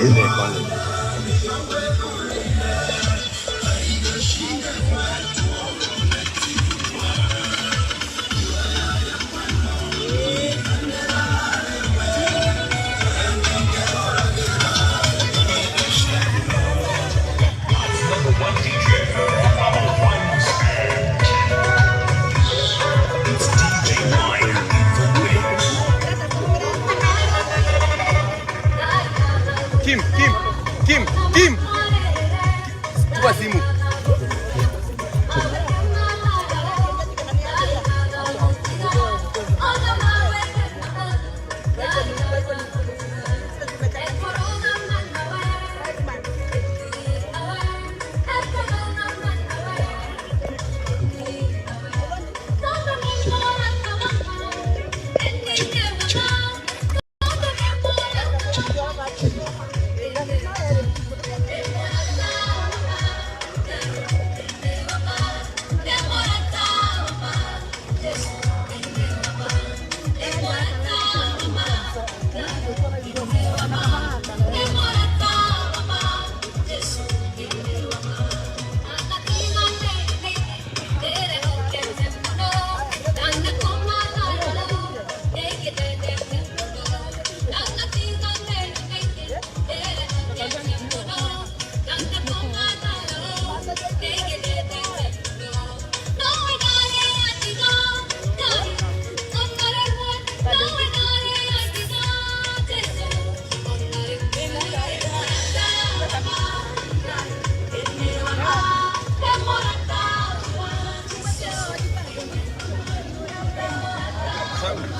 Ile Kim, Kim, Kim, Kim. Chukua simu.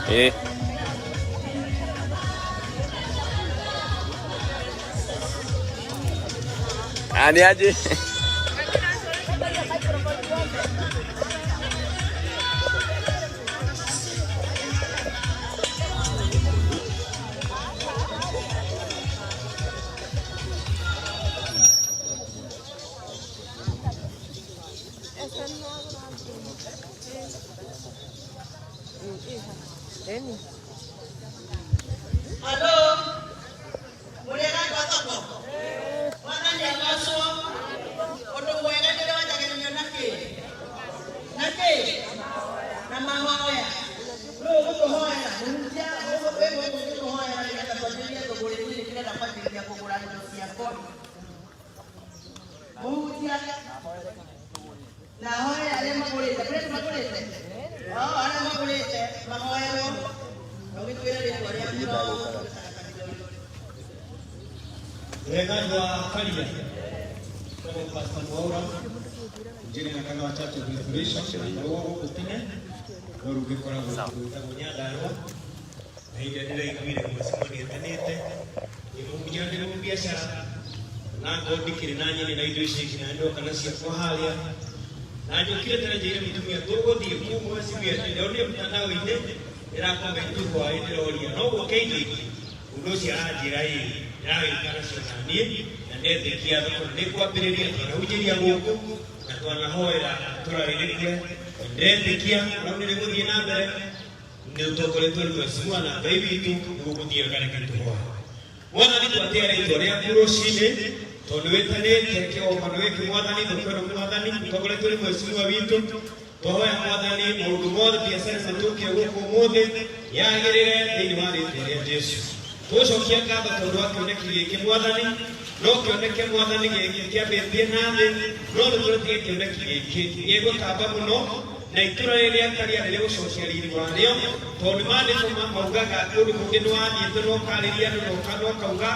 Eh. Ani aje? Halo, mũrĩega andũ a thoko? Mwathani agocwo. Ũndũ mwega nĩ ũrĩa wanjagĩrĩrio na kĩ? Na kĩ? Na mahoya. Nũ ũgũtũhoera? Mũhunjia wĩ gũkũ ũgĩtũhoera nĩgetha twanjĩrĩrie thũgũrĩ niĩ ndĩrenda kwanjĩrĩria kũgũra indo ciakwa. Mũhunjia na ahoe arĩa magũrĩte. Kũrĩ andũ magũrĩte? Oo, arĩa magũrĩte mahoerwo. Na ũgĩtwĩre rĩtwa rĩaku no Wega andũ a Karia. Tagwo Pastor Mwaura. Njĩrĩ na Kagawa Church of Restoration na ngoragwo gũkũ tene no rĩu ngĩkoragwo kũndũ gwĩtagwo Nyandarũa na hĩndĩ ĩrĩa ndĩraiguire mheshimiwa nĩetanĩte ndĩ mũhunjia ndĩ mũbiacara na ngorwo ndikĩrĩ na nyeni na indo ici ingĩ na ndoka na ciakwa harĩa na njũkire tene njĩre mũtumia tũgũthiĩ kuu mheshimiwa ndĩronire mtandao-inĩ ndĩrakomenti hwaĩ ndĩroria no gũke indo ingĩ. Mũndũ ũcio aranjĩra ĩĩ ndĩrawĩka nacio na niĩ na ndetĩkia thoko na nĩngwambĩrĩria twanahunjĩria gũkũ na twanahoera itũra rĩrĩ kure na ndĩretĩkia rau nĩ rĩgũthiĩ na mbere nĩ ũtongoretio nĩ mheshimiwa na Ngai witũ nĩ gũgũthiĩ wega reke tũhoe. Mwathani twatĩa rĩtwa rĩaku rũcinĩ tondũ nĩwĩtanĩte kĩgongona gĩkĩ Mwathani thoko ĩno Mwathani ũtongoretio nĩ mheshimiwa witũ. Twahoya Mwathani maũndũ mothe biacara ĩno tũkire gũkũ ũmũthĩ yagĩrĩre thĩinĩ wa rĩtwa rĩa Jesu. Tũcokia ngatho tondũ wa kĩoneki gĩkĩ Mwathani, no kĩoneke Mwathani gĩkĩ kĩambĩtie na thĩ, no nĩ tũretige kĩoneki gĩkĩ gĩgũtamba mũno na itũra rĩrĩ rĩa Karia nĩ rĩgũcokia riri warĩo tondũ maandĩko maugaga kũndũ kũngĩ nĩ wathiĩte na ũkarĩria andũ na ũkauga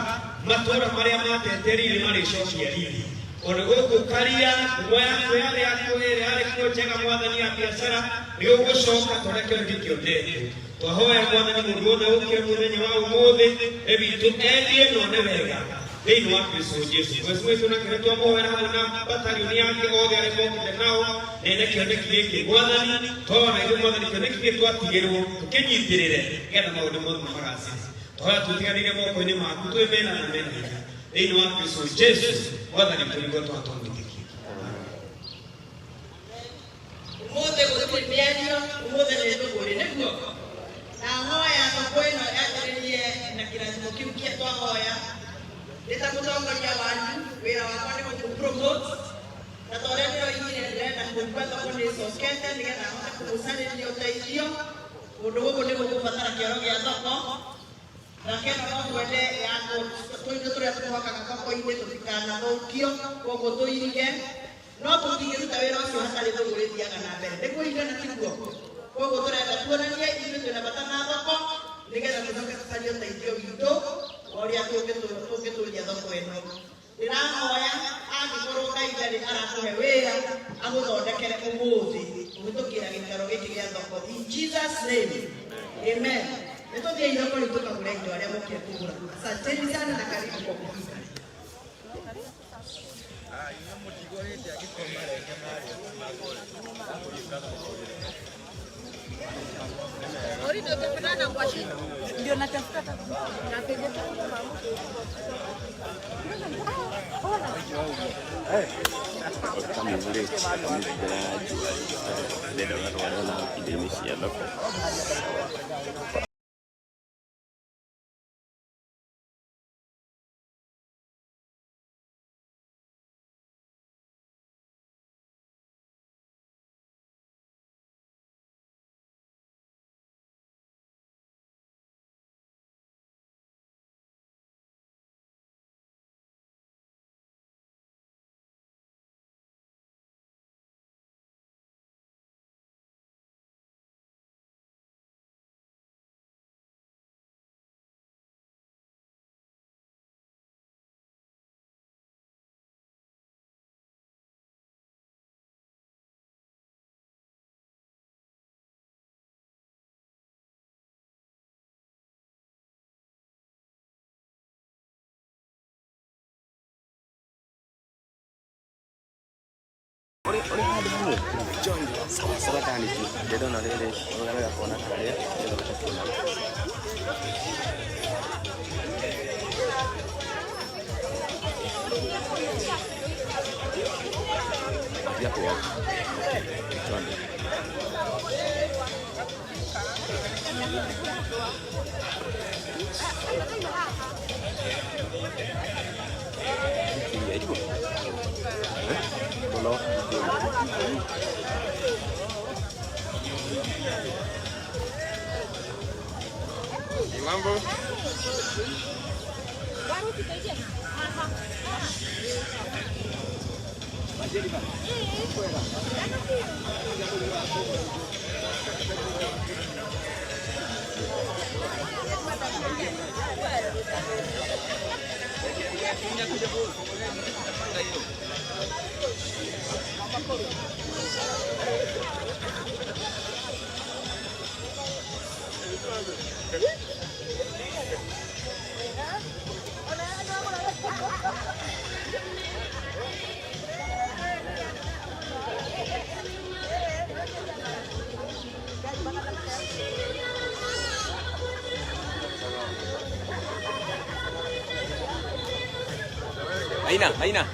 matũra marĩa matete riri marĩcokia riri. Ona gũkũ Karia, ngumo yaku yarĩ yaku ĩrĩa yarĩ kuo njega Mwathani ya biacara nĩ ũgũcoka tondũ kĩoneki kĩonetwo. Twahoya Mwathani mũndũ wothe ũkire mũthenya wa ũmũthĩ e witũ endie na one wega thĩinĩ wa Kristo Jesu. Mwezi witũ na kĩrĩa twamuhoera hamwe na batalioni yake othe arĩa mokĩte nao nene kĩoneki gĩkĩ Mwathani twahoya ithuĩ Mwathani kĩoneki gĩkĩ twatigĩrwo tũkĩnyitĩrĩre nĩgetha maũndũ mothe magacĩre. Twahoya tũtiganĩire moko-inĩ maku twĩ mena na mena hinya. Thĩinĩ wa Kristo Jesu Mwathani witũ nĩguo twatwamwĩtĩkia. Ũmũthĩ gũtirĩ mĩario, ũmũthĩ nĩ thũgũrĩ, nĩguo? Na hoya thoko ĩno yanjĩrĩrie na kĩrathimo kĩu kĩa twahoya. Ndĩ ta mũtongoria wanyu, wĩra wakwa nĩ gũkũ-promote na ta ũrĩa ndĩroigire ndĩrenda kũigua thoko nĩ ĩcokete nĩgetha hote kũmũcarĩria ũteithio. Kũndũ gũkũ nĩ gũkũbatara kĩoro gĩa thoko na kĩno no twende ya tũindo tũrĩa tũhakaga thoko-inĩ tũtikanathũkio, koguo tũirige, no tũtingĩruta wĩra ũcio hatarĩ thũgũrĩ ĩthiaga na mbere. Nĩguo igana tiguo? Koguo tũrenda tuonanie ithuĩ twĩna bata na thoko nĩgetha tũcoke tũcarie ũteithio witũ wa ũrĩa tũngĩtũria thoko ĩno. Ndĩrahoya angĩkorwo Ngai ndarĩ arakũhe wĩra agũthondekere ũmũthĩ kũhĩtũkĩra gĩikaro gĩkĩ gĩa thoko, in Jesus name, amen. Nĩ tũthiĩ thoko rĩu tũkagũre indo arĩa mokire kũgũra. Asanteni sana na karibu kwa kufika. Ndio natafuta napiga tu mama. Ndĩrenda ũgatwarwo na indo-inĩ cia thoko. Ũrĩ handũ hamwe sawa sawa tani tu ndĩrona rĩrĩ ũrũgame gakona karĩa nĩgetha ũhote kuona. Tiga kuoga. Okay, twende. Iria irigũ? Eh? Mũno. Mambo. Maina, Maina.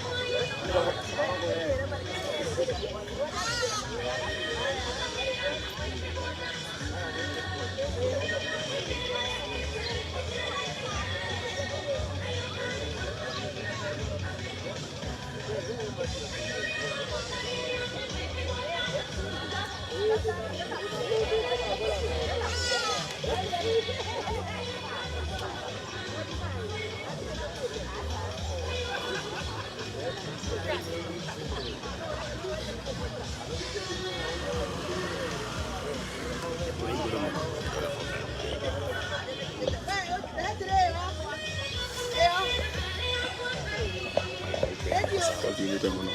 Thiĩte mũno.